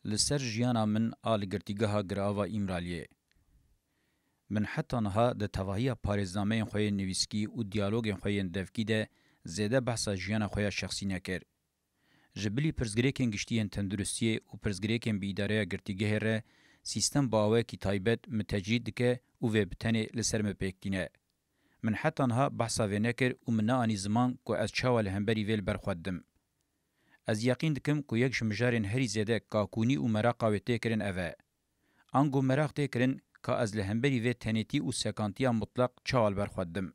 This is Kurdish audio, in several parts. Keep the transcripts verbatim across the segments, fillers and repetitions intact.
Li ser jiyana min a li girtîgeha Girava Îmraliyê. Min heta niha di tevahiya parêznameyên xwe yên nivîskî û diyalogên xwe yên devkî de zêde behsa jiyana xwe ya şexsî nekir. Ji bilî pirsgirêkên giştî yên tenduristiyê û pirsgirêkên bi îdareya girtîgehê re, sîstem bi awayekî taybet min tecrîd dike û vê bi tenê li ser min pêk tîne. Min heta niha behsa vê nekir û min neanî ziman ku ez çawa li hemberî vê li ber xwe didim. Ez yeqîn dikim ku yek ji mijarên herî zêde kakûnî û meraqa wê tê kirin ev e. Ango meraq tê kirin ka ez li hemberî vê tenêtî û sekantiya mutleq çawa li ber xwe didim.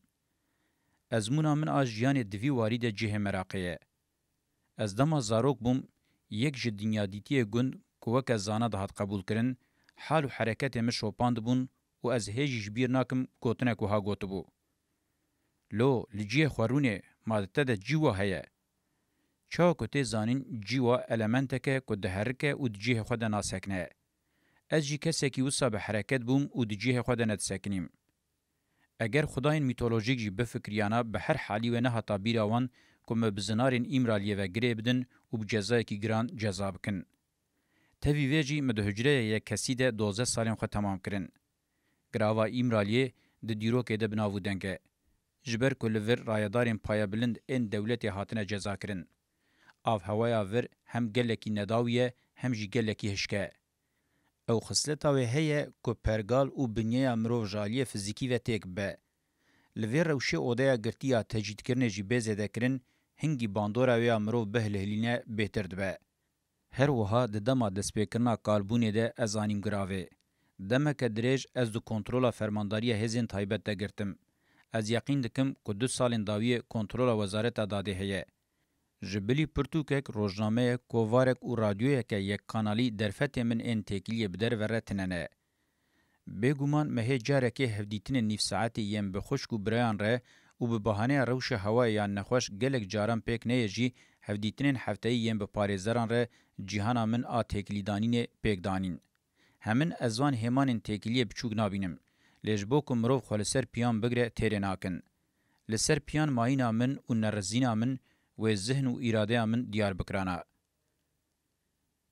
Ezmûna min a jiyanê di vî warî de cihê meraqê ye. Ez dema zarok bûm, yek ji dinyadîtiyê gund ku weke zana dihat qebûlkirin, hal û hereketê min şopandibûn û ez hê jî ji bîr nakim gotinek wiha gotibû: Lo, li cihê xwe rûnê, ma di te de cî wa heye? Çawa ku tê zanîn, cî wa elementek e ku diherike û di cihê xwe de nasekine. Ez jî kesekî wisa bi hereket bûm û di cihê xwe de nedisekinîm. Eger xwedayên mîtolojîk jî bifikiriyana, bi her halî wê nehata bîra wan ku me bi zinarên Îmraliyê ve girê bidin û bi cezayekî giran ceza bikin. Tevî vê jî me di hucreya yekkesî de dozdeh salên xwe temam kirin. Girava Îmraliyê di dîrokê de bi nav û deng e. Ji ber ku li vir rayedarên payebilind ên dewletê hatine cezakirin. Avhewaya vir hem gelekî nedawî ye, hem jî gelekî hişk e. Ew xisleta wê heye ku pergal û binyeya mirov ji aliyê fizîkî ve têk bibe. Li vê rewşê odeya girtî ya tecrîdkirinê jî bê zêdekirin, hingî bandora wê ya mirov bihilhilîne bêtir dibe. Her wiha di dema destpêkirina kalbûnê de ez anîm giravê. Demeke dirêj ez di kontrola fermandariya hêzên taybet de girtim. Ez yeqîn dikim ku du salên dawiyê kontrola Wezareta Dadê heye. Ji bilî pirtûkek, rojnameyek, kovarek û radyoyeke yekkanalî derfetê min ên têkiliyê bi derve re tine ne. Bêguman me hê carekê hevdîtinên nîv saetê yên bi xwişk û birayan re û bi bahaneya rewşa hewayê ya nexweş gelek caran pêk neyê jî hevdîtinên hefteyî yên bi parêzeran re cîhana min a têkilîdanînê pêk danîn. Hemin ez van hêmanên têkiliyê biçûk nabînim. Lê ji bo ku mirov xwe li ser piyan bigre têrê nakin. Li ser piyan mayîna min û nerizîna min wê zihn û îradeya min diyar bikirana.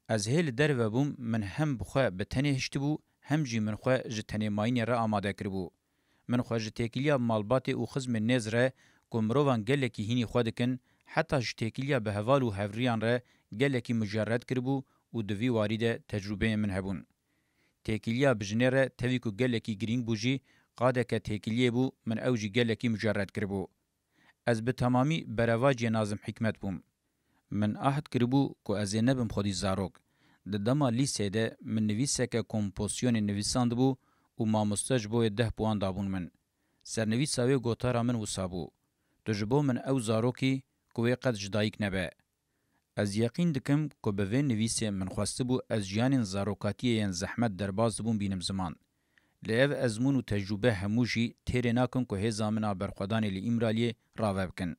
Ez hê li derve bûm, min hem bi xwe bi tenê hiştibû, hem jî min xwe ji tenêmayînê re amade kiribû. Min xwe ji têkiliya malbatê û xizmên nêz re ku mirovan gelekî hînî xwe dikin, heta ji têkiliya bi heval û hevriyan re gelekî mucerred kiribû û di vî warî de tecrûbeyên min hebûn. Têkiliya bi jinê re tevî ku gelekî girîng bû jî, qadeke têkiliyê bû, min ew jî gelekî mucerred kiribû. Ez bi temamî berevaciyê Nazim Hikmet bûm. Min ahd kiribû ku ez ê nebim xwedî zarok. Di dema lîseyê de min nivîseke kompozisyonê nivîsandibû û mamoste ji bo wê deh puan dabûn min. Sernivîsa wê gotara min wisa bû: Tu ji bo min ew zarok î ku wê qet ji dayik nebe. Ez yeqîn dikim ku bi vê nivîsê min xwestibû ez jiyanên zarokatiyê yên zehmet derbas dibûm bînim ziman. Lê ev ezmûn û tecrûbe hemû jî têrê nakin ku hêza min a berxwedanê li Îmraliyê rave bikin.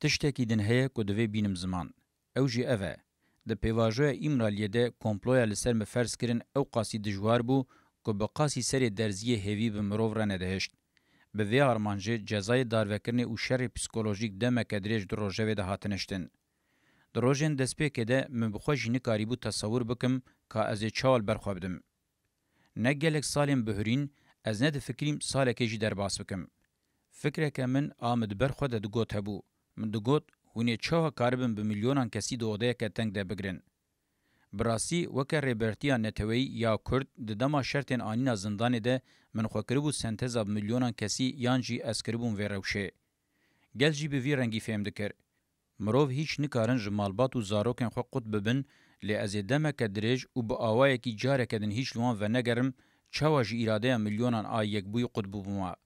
Tiştekî din heye ku divê bînim ziman. Ew jî ev e. Di pêvajoya Îmraliyê de komploya li ser min ferz kirin ew qasî dijwar bû ku bi qasî serê derziyê hêvî bi mirov re nedihişt. Bi vê armancê cezayê darvekirinê û şerê psîkolojîk demeke dirêj di rojevê de hatin hiştin. Di rojên destpêkê de min bi xwe jî nikarîbû tesewir bikim ka ez ê çawa li ber xwe bidim. Ne gelek salên bihurîn, ez nedifikirîm salekê jî derbas bikim. Fikreke min a min di ber xwe de digot hebû. Min digot, hûn ê çawa karibin bi milyonan kesî di odeyeke teng de bigirin? Bi rastî, weke rêbertiya neteweyî ya Kurd di dema şertên anîna zindanê de min xwe kiribû senteza bi milyonan kesî yan jî ez kiribûm vê rewşê. Gel jî bi vî rengî fêm dikir. Mirov hîç nikarin ji malbat û zarokên xwe qut bibin, lê ez ê demeke dirêj û bi awayekî careke din hîç li wan venegerim, çawa ji îradeya milyonan a yekbûyî qut bûbûma.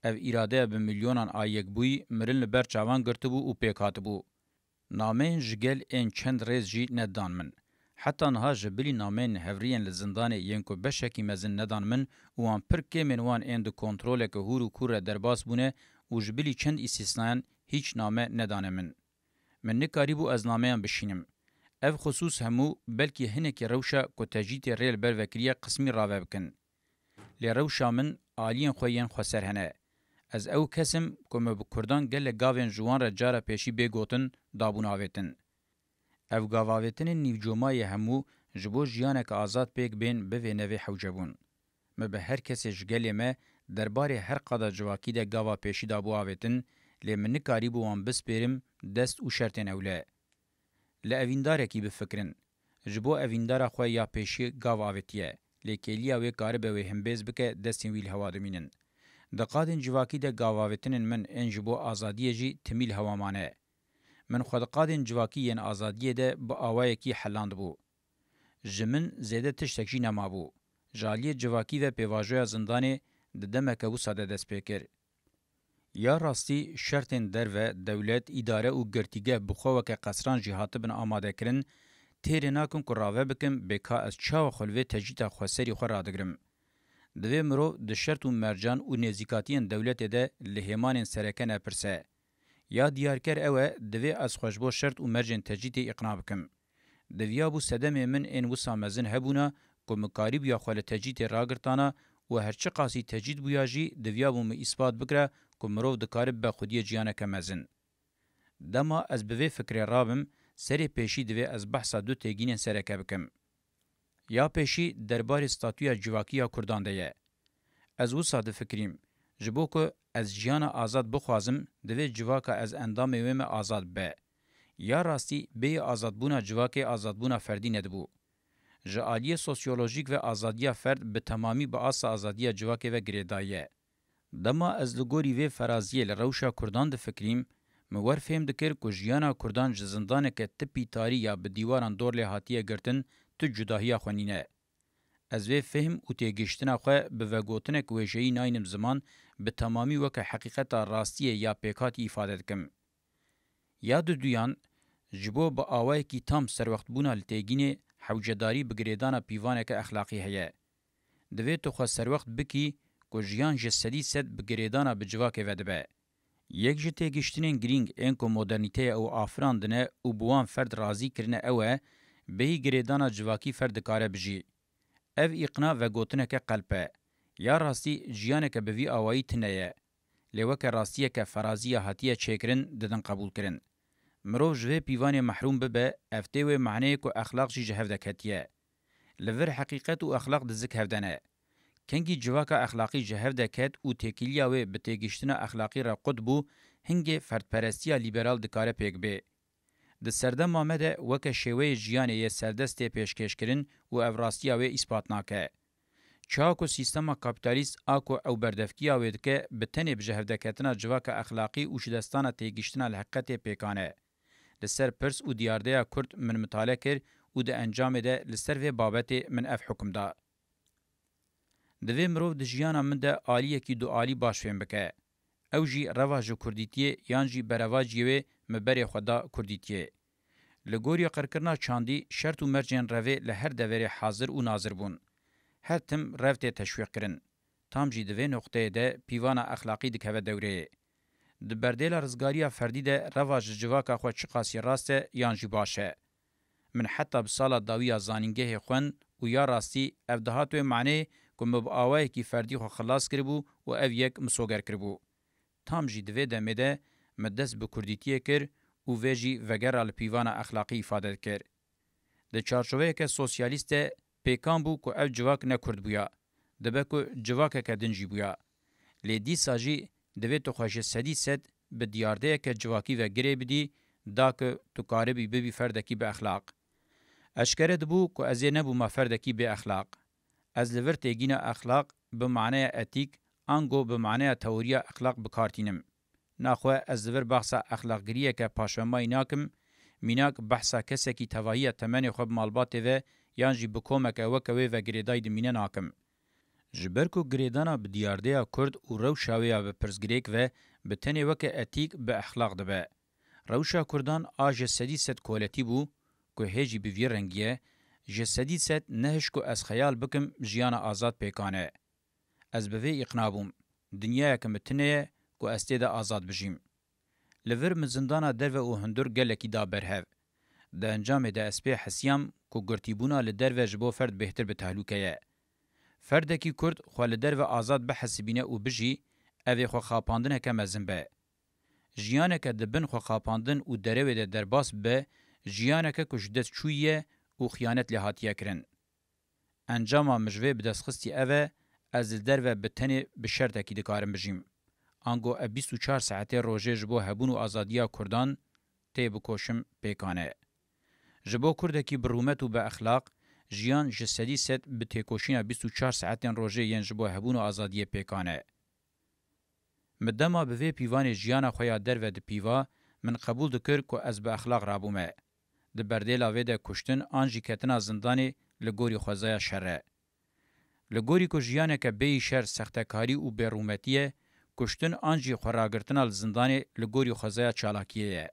Ev îradeya bi milyonan a yekbûyî mirin li ber çavan girtibû û pêk hatibû. Nameyên ji gel ên çend rêz jî nedan min. Heta niha ji bilî nameyên hevriyên li zindanê yên ku beşekî mezin nedan min û wan pir kêm ên wan ên di kontroleke hûr û kûr re derbas bûne û ji bilî çend îstîsnayan hîç name nedane min. Min nikarîbû ez nameyan bişînim. Ev xisûs hemû belkî hinekî rewşa ku tecrîtê rê li ber ve kiriye qismî rave bikin. Lê rewşa min aliyên xwe yên xweser hene. Ez ew kes im ku me bi kurdan gelek gavên ji wan re cara pêşî bê gotin dabûn avêtin. Ev gavavêtinên nîvcomayê hemû Ji bo jiyaneke azad pêk bên bivê nevê hewcebûn. Min bi her kesê ji gelê me derbarê her qada civakî de gava pêşî dabû avêtin, lê min nikarîbû wan bispêrim dest û şertên ewle. Li evîndarekî bifikirin. Ji bo evîndara xwe ya pêşî gav avêtiye, lê kêliya wê karibe wê himbêz bike destên wî li hewa dimînin. Di qadên civakî de gavavêtinên min ên ji bo azadiyê jî timî li hewa mane. Min xwe di qadên civakî yên azadiyê de bi awayekî helandibû. Ji min zêde tiştek jî nemabû. Ji aliyê civakî ve pêvajoya zindanê di demeke wisa de dest pê kir. Ya rastî şertên derve, dewlet, îdare û girtîgeh bi xwe weke qesran jî hatibin amadekirin, têrê nakin ku rave bikim bê ka ez çawa xwe li vê tecrîta xweserî xwe radigirim. Divê mirov di şert û mercan û nêzîkatiyên dewletê de li hêmanên sereke nepirse. Ya diyarker ew e, divê ez xwe ji bo şert û mercên tecrîtê îqna bikim. Diviyabû sedemê min ên wisa mezin hebûna ku min karîbûya xwe li tecrîtê ragirtana û her çiqasî tecrît bûya jî diviyabû min îspat bikira ku mirov dikare bibe xwediyê jiyaneke mezin. Dema ez bi vê fikrê rabim, serê pêşî divê ez behsa du têgînên sereke bikim. Ya pêşî derbarê statûya civakî ya Kurdan de ye. Ez wisa difikirîm, ji bo ku ez jiyana azad bixwazim, divê civaka ez endamê wê me azad bibe. Ya rastî bêyî azadbûna civakê azadbûna ferdî nedibû. Ji aliyê sosyolojîk ve azadiya ferd bi temamî bi asta azadiya civakê ve girêdayî ye. Dema ez li gorî vê feraziyê li rewşa Kurdan difikirîm, min wer fêm dikir ku jiyana Kurdan ji zindaneke tipî tarî ya bi dîwaran dor lê hatiye girtin tu cudahiya xwe nîne. Ez vê fêhm û têgihiştina xwe bi vegotinek wêjeyî naynim ziman, bi temamî weke heqîqeta rastiyê ya pêkhatî îfade dikim. Ya diduyan, ji bo bi awayekî tam serwextbûna li têgînê hewcedarî bi girêdana pîvaneke exlaqî heye. Divê tu xwe serwext bikî ku jiyan ji sedî sed bi girêdana bi civakê ve dibe. Yek ji têgihiştinên girîng ên ku modernîteya ew afirandine û bi wan ferd razî kirine ew e, bêyî girêdana civakî ferd dikare bijî. Ev îqna vegotineke qelp e. Ya rastî jiyaneke bi vî awayî tune ye. Lê weke rastiyeke ferazî ya hatiye çêkirin, didin qebûlkirin. Mirov ji vê pîvanê mehrûm bibe, ev tê wê maneyê ku exlaq jî ji hev de ketiye. Li vir heqîqet û exlaq di zik hev de ne. Kengî civaka exlaqî ji hev de ket û têkiliya wê bi têgihiştina exlaqî re qut bû, hingê ferdperestiya lîberal dikare pêk bê. Di serdema me de weke şêweyê jiyanê yê serdest tê pêşkêşkirin û ev rastiya wê îspat nake. Çawa ku sîstema kapîtalîst a ku ew berdevkiya wê dike, bi tenê bi jihevdeketina civaka exlaqî û jidestana têgihiştina li heqîqetê pêkan e. Li ser pirs û diyardeya Kurd min mitale kir û di encamê de li ser vê babetê min ev hukum da. Divê mirov di jiyana min de aliyekî dualî baş fêm bike. Ew jî reva ji kurdîtiyê yan jî berevaciyê wê min berê xwe da kurdîtiyê. Li gorî qirkirina çandî şert û mercên revê li her deverê hazir û nazir bûn. Her tim rev tê teşwîqkirin. Tam jî di vê noqteyê de pîvana exlaqî dikeve dewreyê. Di berdêla rizgariya ferdî de reva ji civaka xwe çiqasî rast e yan jî baş e. Min heta bi sala dawî ya zanîngehê xwend û ya rastî ev dihat wê maneyê ku min bi awayekî ferdî xwe xilas kiribû û ev yek misoger kiribû. Tam jî di vê demê de min dest bi kurdîtiyê kir û vê jî vegera li pîvana exlaqî îfade dikir. Di çarçoveyeke sosyalîst de pêkan bû ku ev civak ne kurd bûya, dibe ku civakeke din jî bûya. Lê dîsa jî divê tu xwe ji sedî sed bi diyardeyeke civakî ve girê bidî, da ku tu karibî bibî ferdekî bi exlaq. Eşkere dibû ku ez ê nebûma ferdekî bê exlaq. Ez li vir têgîna exlaq bi maneya etîk, ango bi maneya teoriya exlaq bi kar tînim. Naxwe ez li vir behsa exlaqgiriyeke paşvemayî nakim, mînak behsa kesekî tevahiya temenê xwe bi malbatê ve yan jî bi komeke weke wê ve girêdayî dimîne nakim. Ji ber ku girêdana bi diyardeya Kurd û rewşa wê ya bi pirsgirêk ve bi tenê weke etîk bi exlaq dibe. Rewşa Kurdan a ji sedî sed koletî bû, ku hê jî bi vî rengî ye, ji sedî sed ne hiş ku ez xeyal bikim jiyana azad pêkan e. Ez bi vê îqna bûm. Dinyayeke min tune ye ku ez tê de azad bijîm. Li vir min zindana derve û hundir gelekî da ber hev. Di encamê de ez pê hesiyam ku girtîbûna li derve ji bo ferd bêhtir bi tehlûke ye. Ferdekî Kurd xwe li derve azad bihesibîne û bijî, ev ê xwexapandineke mezin be. Jiyaneke di bin xwexapandin û derewê de derbas bibe, jiyaneke ku ji dest çûyî ye û xiyanet lê hatiye kirin. Encama min ji vê bi dest xistî ev e, ez li derve bi tenê bi şertekî dikarim bijîm. Ango ev bîst û çar saetê rojê ji bo hebûn û azadiya Kurdan tê bikoşim pêkan e. Ji bo Kurdekî bi rûmet û bi exlaq, jiyan ji sedî sed bi têkoşîna bîst û çar saetên rojê yên ji bo hebûn û azadiyê pêkan e. Min dema bi vê pîvanê jiyana xwe ya derve dipîva, min qebûl dikir ku ez bi exlaq rabûme. Di berdêla vê de kuştin an jî ketina zindanê li gorî xwezaya şer e. Li gorî ku jiyaneke bêyî şer sextekarî û bêrûmetî ye, kuştin an jî xweragirtina li zindanê li gorî xwezaya çalakiyê ye.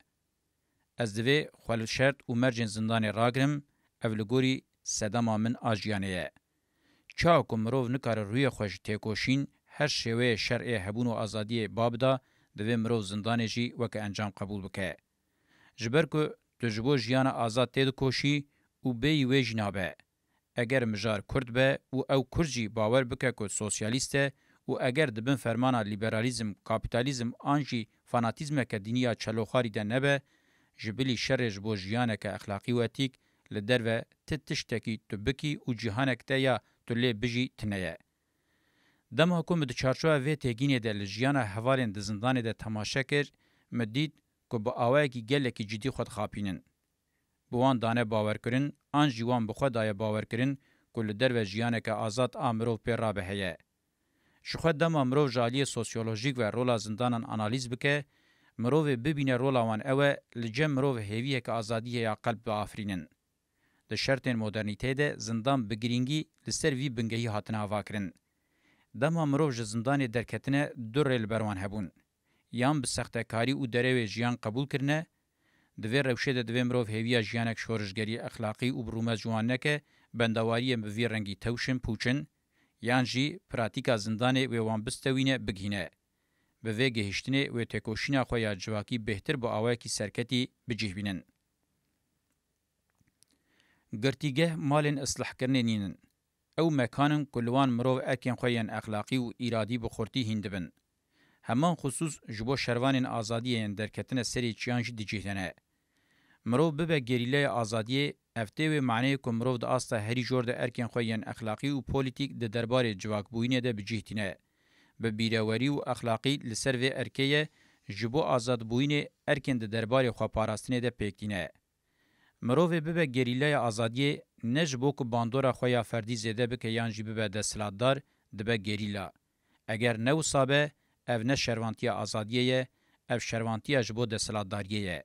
Ez divê xwe li şert û mercên zindanê ragirim, ev li gorî sedema min a jiyanê ye. Çawa ku mirov nikare rûyê xwe ji têkoşîn, her şêweyê şer ê hebûn û azadiyê ba bida, divê mirov zindanê jî weke encam qebûl bike. Ji ber ku tu ji bo jiyana azad têdikoşî û bêyî wê jî nabe. Eger mijar Kurd be û ew Kurd jî bawer bike ku sosyalîst e û eger di bin fermana lîberalîzm, kapîtalîzm an jî fanatîzmeke dînî ya çeloxarî de nebe, ji bilî şerê ji bo jiyaneke exlaqî û etîk li derve ti tiştekî tu bikî û cîhanek te ya tu lê bijî tune ye. Dema ku min di çarçoya vê têgînê de li jiyana hevalên di zindanê de temaşe kir, min dît ku bi awayekî gelekî cidî xwe dixapînin. Bi wan dane bawerkirin, an jî wan bi xwe daye bawerkirin ku li derve jiyaneke azad a mirov pê rabe heye. Ji xwe dema mirov ji aliyê sosyolojîk ve rola zindanan analîz bike, mirovê bibîne rola wan ew e, li cem mirov hêviyeke azadiyê ya qelb biafirînin. Di şertên modernîteyê de zindan bi girîngî li ser vî bingehî hatine avakirin. Dema mirov ji zindanê derketine, du rê li ber wan hebûn. Yan bi sextekarî û derewê jiyan qebûl kirine, di vê rewşê de divê mirov hêviya jiyanek şorişgerî, exlaqî û bi rûmet ji wan neke, bendewariyên bi vî rengî tewşin, pûçin, yan jî pratîka zindanê wê wan bistewîne, bigihîne. Bi vê gihiştinê wê têkoşîna xwe ya civakî bêhtir bi awayekî serketî bi cih bînin. Girtîgeh malên islahkirinê nînin. Ew mekan in ku li wan mirov erkên xwe yên exlaqî û îradî bi xurtî hîn dibin. Heman xisûs ji bo şervanên azadiyê yên derketine serê çiyan jî di cih de ne. Mirov bibe gerîlaya azadiyê, ev tê wê maneyê ku mirov di asta herî jor de erkên xwe yên exlaqî û polîtîk di derbarê civakbûyînê de bi cih tîne. Bi bîrewerî û exlaqî li ser vê erkê ye, ji bo azadbûyînê erkên di derbarê xweparastinê de pêk tîne. Mirovê bibe gerîlaya azadiyê, ne ji bo ku bandora xwe ya ferdî zêde bike yan jî bibe desthilatdar, dibe gerîla. Eger ne wisa be, ev ne şervantiya azadiyê ye, ev şervantiya ji bo desthilatdariyê ye.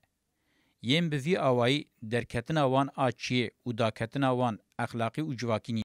Yên bi vî awayî derketina wan a çiyê û daketina wan exlaqî û civakî nîne.